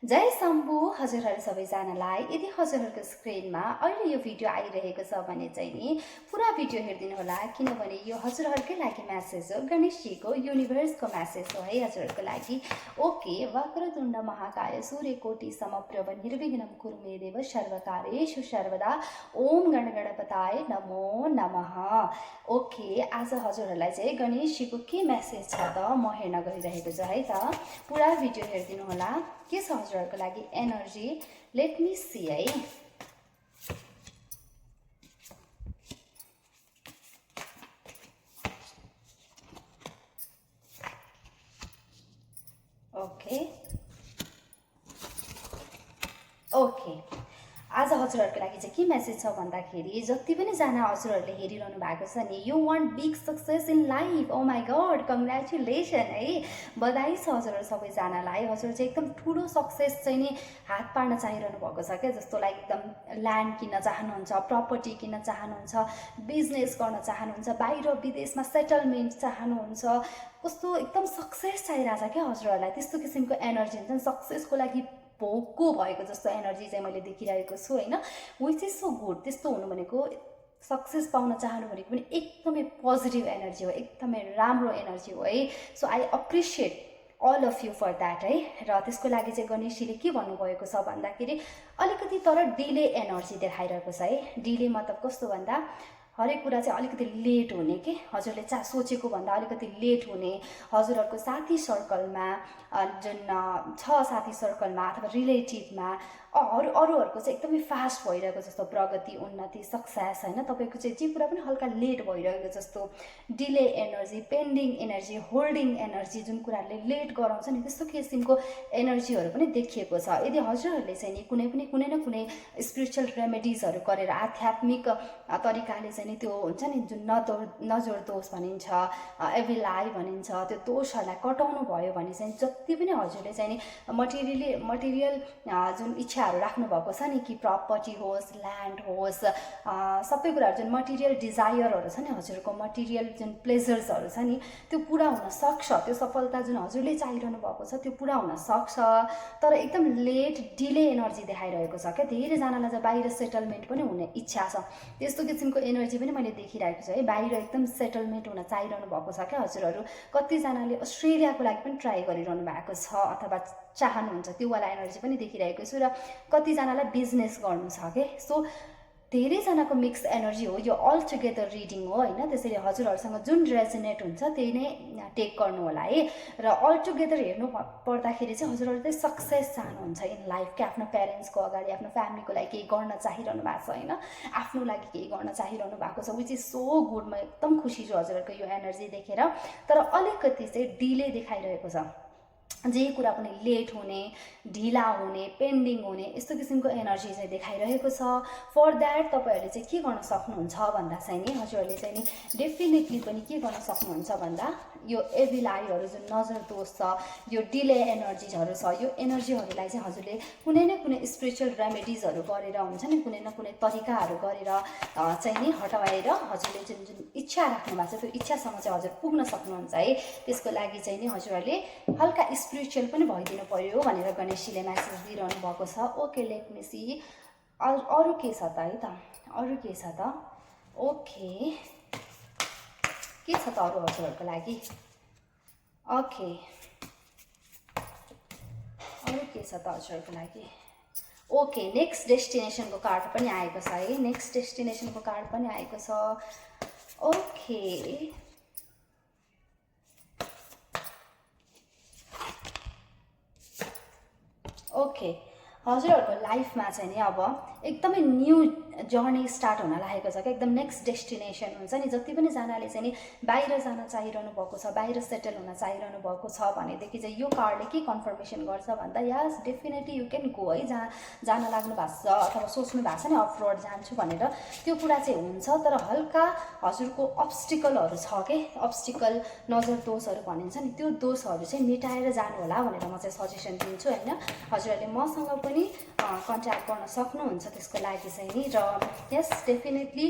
जय शम्भु हजुरहरू सबैजनालाई। यदि हजुरहरूको स्क्रिनमा अहिले यो भिडियो आइरहेको छ भने चाहिँ नि पुरा भिडियो हेरिदिनु होला, किनभने यो हजुरहरूकै लागि म्यासेज हो, गणेशजीको युनिभर्सको म्यासेज हो है हजुरहरूको लागि। ओके, वक्रतुण्ड महाकाय सूर्यकोटि समप्रभ निर्विघ्नं कुरु मे देव सर्वकार्येषु सर्वदा ओम गणगणपताय नमो नमः। ओके, आज हजुरहरूलाई चाहिँ गणेशजीको के म्यासेज छ त म हेर्न गइरहेको छु है त। पुरा भिडियो हेरिदिनु होला, के छ हजुरहरूको लागि एनर्जी। लेट मी सी है। ओके ओके, आज हजुरहरूको लागि चाहिँ के म्यासेज छ भन्दाखेरि, जति पनि जना हजुरहरूले हेरिरहनु भएको छ नि, you want big success in life. Oh my God, congratulation है, बधाई छ हजुरहरू सबैजनालाई। हजुर चाहिँ एकदम ठुलो सक्सेस चाहिँ नि हात पार्न चाहिरहनु भएको छ क्या, जस्तो लाइक एकदम ल्यान्ड किन्न चाहनुहुन्छ, प्रपर्टी किन्न चाहनुहुन्छ, बिजनेस गर्न चाहनुहुन्छ, बाहिर विदेशमा सेटलमेन्ट चाहनुहुन्छ, कस्तो एकदम सक्सेस चाहिरहेछ क्या हजुरहरूलाई। त्यस्तो किसिमको एनर्जी हुन्छ नि, सक्सेसको लागि भोको भएको जस्तो एनर्जी चाहिँ मैले देखिरहेको छु होइन। Which is so good. त्यस्तो हुनु भनेको, सक्सेस पाउन चाहनु भनेको पनि एकदमै पोजिटिभ एनर्जी हो, एकदमै राम्रो एनर्जी हो है। So I appreciate all of you for that है। र त्यसको लागि चाहिँ गणेशजीले के भन्नुभएको छ भन्दाखेरि, अलिकति तर डिले एनर्जी देखाइरहेको छ है। डिले मतलब कस्तो भन्दा, हरेक कुरा चाहिँ अलिकति लेट हुने के, हजुरले सोचेको भन्दा अलिकति लेट हुने, हजुरहरूको साथी सर्कलमा जुन छ, साथी सर्कलमा अथवा रिलेटिभमा अरूहरूको चाहिँ एकदमै फास्ट भइरहेको जस्तो प्रगति, उन्नति, सक्सेस होइन। तपाईँको चाहिँ जे कुरा पनि हल्का लेट भइरहेको जस्तो delay energy, pending energy, holding energy, जुन कुराहरूले लेट गराउँछ नि, त्यस्तो किसिमको एनर्जीहरू पनि देखिएको छ। यदि हजुरहरूले चाहिँ नि कुनै न कुनै स्पिरिचुअल रेमेडिजहरू गरेर, आध्यात्मिक तरिकाले चाहिँ नि त्यो हुन्छ नि, जुन नजर दोष भनिन्छ, एभिल आई भनिन्छ, त्यो दोषहरूलाई कटाउनु भयो भने चाहिँ जति पनि हजुरले चाहिँ नि मटेरियल जुन इच्छाहरू राख्नु भएको छ नि, कि प्रपर्टी होस्, ल्यान्ड होस्, सबै कुराहरू जुन मटेरियल डिजायरहरू छ नि, हजुरको मटेरियल जुन प्लेजर्सहरू छ नि, त्यो पुरा हुन सक्छ। त्यो सफलता जुन हजुरले चाहिरहनु भएको छ त्यो पुरा हुन सक्छ, तर एकदम लेट डिले एनर्जी देखाइरहेको छ क्या। धेरैजनालाई चाहिँ बाहिर सेटलमेन्ट पनि हुने इच्छा छ, त्यस्तो किसिमको एनर्जी पनि मैले देखिरहेको छु है। बाहिर एकदम सेटलमेन्ट हुन चाहिरहनु भएको छ क्या हजुरहरू। कतिजनाले अस्ट्रेलियाको लागि पनि ट्राई गरिरहनु भएको छ अथवा चाहनुहुन्छ, त्यो वाला एनर्जी पनि देखिरहेको छु। र कतिजनालाई बिजनेस गर्नु छ के। सो धेरैजनाको मिक्स एनर्जी हो यो, अल टुगेदर रिडिङ हो होइन। त्यसैले हजुरहरूसँग जुन रेजोनेट हुन्छ त्यही नै टेक गर्नु होला है। र अल टुगेदर हेर्नु पर्दाखेरि चाहिँ हजुरहरू चाहिँ सक्सेस चाहनुहुन्छ इन लाइफ के, आफ्नो प्यारेन्ट्सको अगाडि, आफ्नो फ्यामिलीको लागि केही गर्न चाहिरहनु भएको छ होइन, आफ्नो लागि केही गर्न चाहिरहनु भएको छ, विच इज सो गुड। म एकदम खुसी छु हजुरहरूको यो एनर्जी देखेर। तर अलिकति चाहिँ डिले देखाइरहेको छ, जे कुरा पनि लेट हुने, ढिला हुने, पेन्डिङ हुने, यस्तो किसिमको एनर्जी चाहिँ देखाइरहेको छ। फर द्याट तपाईँहरूले चाहिँ के गर्न सक्नुहुन्छ भन्दा चाहिँ नि, हजुरहरूले चाहिँ नि डेफिनेटली पनि के गर्न सक्नुहुन्छ भन्दा, यो एभिल आईहरू जुन नजर दोष छ, यो डिले एनर्जिजहरू छ, यो एनर्जीहरूलाई चाहिँ हजुरले कुनै न कुनै स्पिरिचुअल रेमेडिजहरू गरेर हुन्छ नि, कुनै न कुनै तरिकाहरू गरेर चाहिँ नि हटाएर हजुरले जुन जुन इच्छा राख्नु भएको छ त्यो इच्छासम्म चाहिँ हजुर पुग्न सक्नुहुन्छ है। त्यसको लागि चाहिँ नि हजुरहरूले हल्का स्पिरिचुअल पनि भइदिनु पर्यो भनेर गणेशजीले म्यासेज दिइरहनु भएको छ। ओके, लेट मी सी अरू के छ त है त, अरू के छ त। ओके, के छ त अरू हजुरहरूको लागि। ओके, अरू के छ त हजुरहरूको लागि। ओके, नेक्स्ट डेस्टिनेसनको कार्ड पनि आएको छ है, नेक्स्ट डेस्टिनेसनको कार्ड पनि आएको छ। ओके, ओके, हजुरहरूको लाइफमा चाहिँ नि अब एकदमै न्यू जर्नी स्टार्ट हुन लागेको छ क्या, एकदम नेक्स्ट डेस्टिनेसन हुन्छ नि। जति पनि जनाले चाहिँ नि बाहिर जान चाहिरहनु भएको छ, बाहिर सेटल हुन चाहिरहनु भएको छ भनेदेखि चाहिँ यो कार्डले के कन्फर्मेसन गर्छ भन्दा, यस डेफिनेटली यु क्यान गो है। जहाँ जान लाग्नु भएको छ अथवा सोच्नु भएको छ नि अफरोड जान्छु भनेर, त्यो कुरा चाहिँ हुन्छ। तर हल्का हजुरको अब्स्टिकलहरू छ के, अब्स्टिकल नजर दोषहरू भनिन्छ नि, त्यो दोषहरू चाहिँ मेटाएर जानु होला भनेर म चाहिँ सजेसन दिन्छु होइन। हजुरहरूले मसँग पनि कन्ट्याक्ट गर्न सक्नुहुन्छ त्यसको लागि चाहिँ नि। र यस डेफिनेटली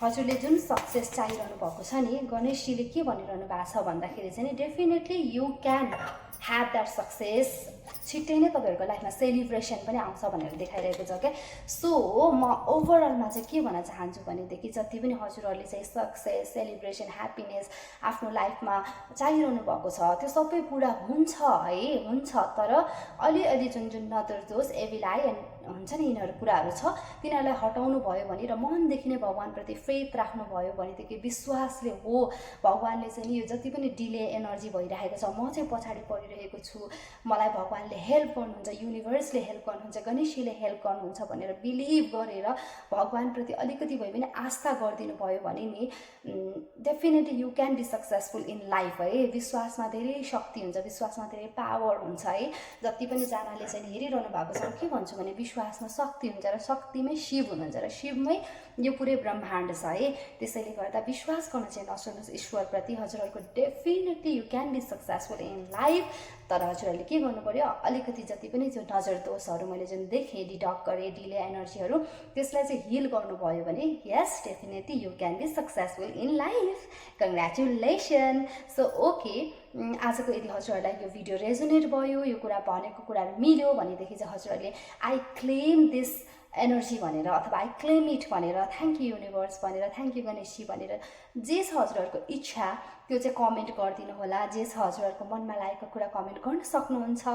हजुरले जुन सक्सेस चाहिरहनु भएको छ नि, गणेशजीले के भनिरहनु भएको छ भन्दाखेरि चाहिँ नि, definitely you can have that success, छिट्टै नै तपाईँहरूको लाइफमा सेलिब्रेसन पनि आउँछ भनेर देखाइरहेको छ क्या। सो म ओभरअलमा चाहिँ के भन्न चाहन्छु भनेदेखि जति पनि हजुरहरूले चाहिँ सक्सेस, सेलिब्रेसन, ह्याप्पिनेस आफ्नो लाइफमा चाहिरहनु भएको छ त्यो सबै पुरा हुन्छ है, हुन्छ। तर अलिअलि जुन जुन नजर दोष, एभिल आई एन्ड हुन्छ नि यिनीहरू कुराहरू छ तिनीहरूलाई हटाउनु भयो भने र मनदेखि नै भगवान्प्रति फेथ राख्नुभयो भनेदेखि विश्वासले हो भगवान्ले चाहिँ नि यो जति पनि डिले एनर्जी भइरहेको छ, म चाहिँ पछाडि परिरहेको छु, मलाई भगवान्ले हेल्प गर्नुहुन्छ, युनिभर्सले हेल्प गर्नुहुन्छ, गणेशजीले हेल्प गर्नुहुन्छ भनेर बिलिभ गरेर भगवान्प्रति अलिकति भए पनि आस्था गरिदिनु भयो भने नि definitely you can be successful in life है। विश्वासमा धेरै शक्ति हुन्छ, विश्वासमा धेरै पावर हुन्छ है। जति पनि जनाले चाहिँ हेरिरहनु भएको छ के भन्छु भने विश्वासमा शक्ति हुन्छ र शक्तिमै शिव हुनुहुन्छ र शिवमै यो पुरै ब्रह्माण्ड छ है। त्यसैले गर्दा विश्वास गर्न चाहिँ नसुर्नुहोस् ईश्वरप्रति। हजुरहरूको definitely you can be successful in life. तर हजुरहरूले के गर्नु पर्यो, अलिकति जति पनि जो नजर दोषहरू मैले जुन देखेँ, डिटक गरेँ, डिले एनर्जीहरू, त्यसलाई चाहिँ हिल गर्नुभयो भने यस definitely you can be successful in life. Congratulation. So okay, आजको यदि हजुरहरूलाई यो भिडियो रेजोनेट भयो, यो कुरा भनेको कुराहरू मिल्यो भनेदेखि चाहिँ हजुरहरूले आई क्लेम दिस एनर्जी भनेर अथवा आई क्लेम इट भनेर, थ्याङ्क यू युनिभर्स भनेर, थ्याङ्क यू गणेशजी भनेर जे छ हजुरहरूको इच्छा त्यो चाहिँ कमेन्ट गरिदिनु होला। जे छ हजुरहरूको मनमा लागेको कुरा कमेन्ट गर्न सक्नुहुन्छ।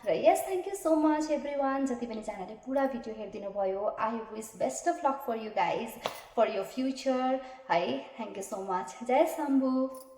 र यस thank you so much everyone, जति पनि जनाले पुरा भिडियो हेरिदिनु भयो। I wish best of luck for you guys for your future है। Thank you so much. जय शम्भु।